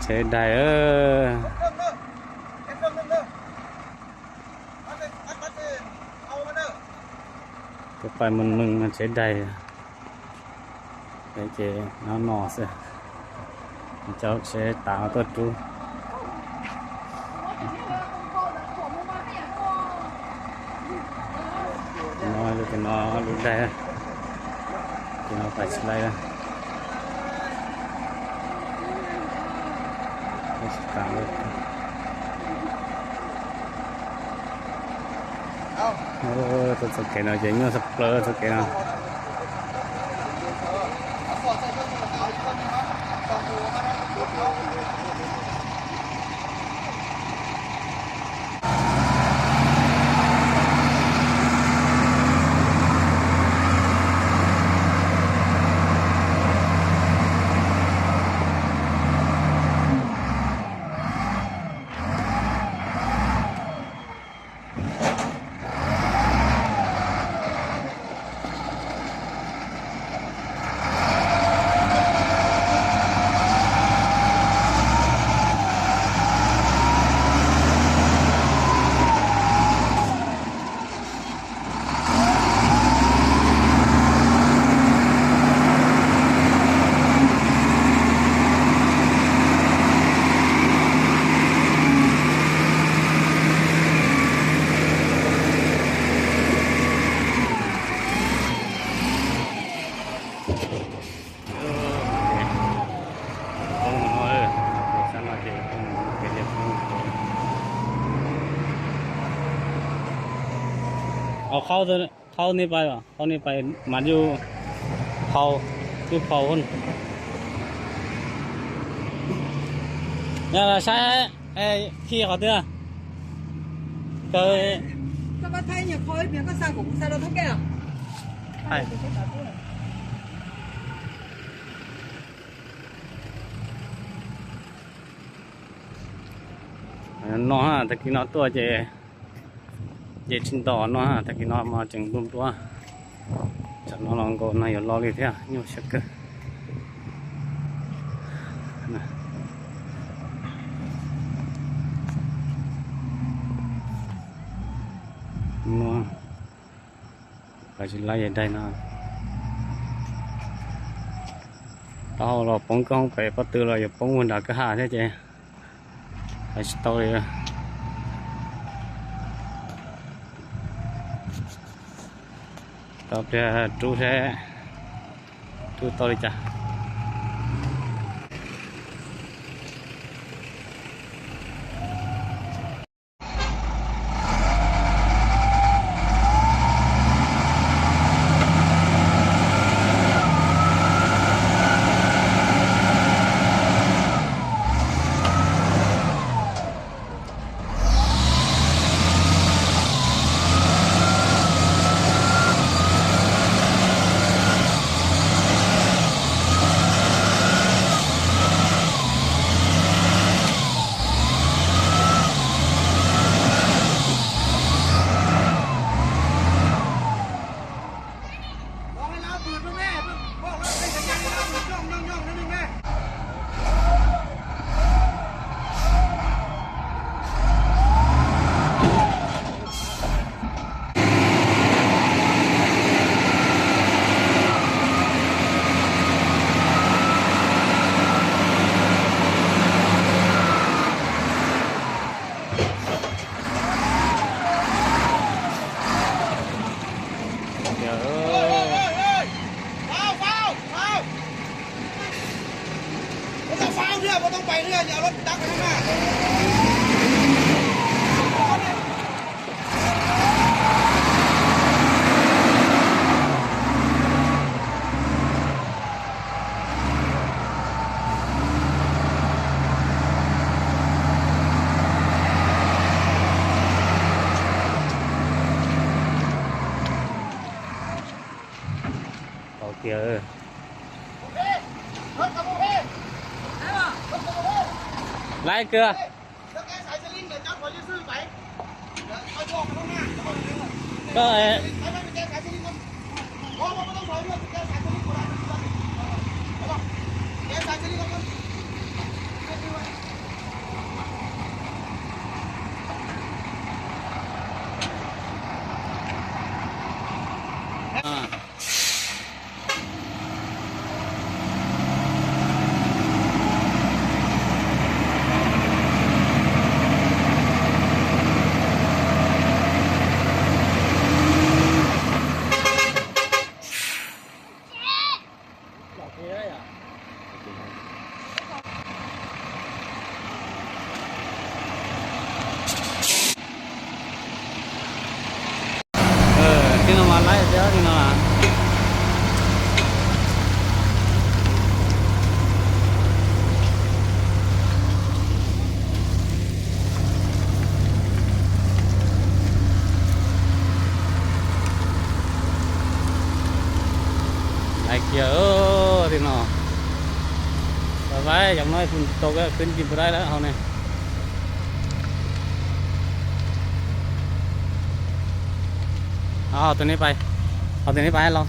Tsev daig, tub pais moog moog tsev daig. Ces no no xwb, cov tsev tav tuaj rub. No, no lub daig, ces no pais tsis laib. Txoj kev no ces nyuaj tshaj plaws txoj kev no. Qhau nej pais, qhau nej pais mas yus phau, yus phau. Yog saib, khi qhov twg. No tag kis no tuaj ces, ces tsis nto no, tag kis no mas tseem nplua nplua. Tsam no los nkaus no yuav lo li thiab, nyuaj siab kawg. Pais tsis laib yam daig no. Taub hau los poob koob pem pob tw los yuav poob mus nram kwj ha thiab ces pais tsis tau li. Tau pliag rub seb rub tau li cas. Tau tiag. Laib kawg. Koj, Vai, giọng nói phun tau cái khuyến chim prai lawm hauv ne. Ho tus ne pais, ho tus ne pais los.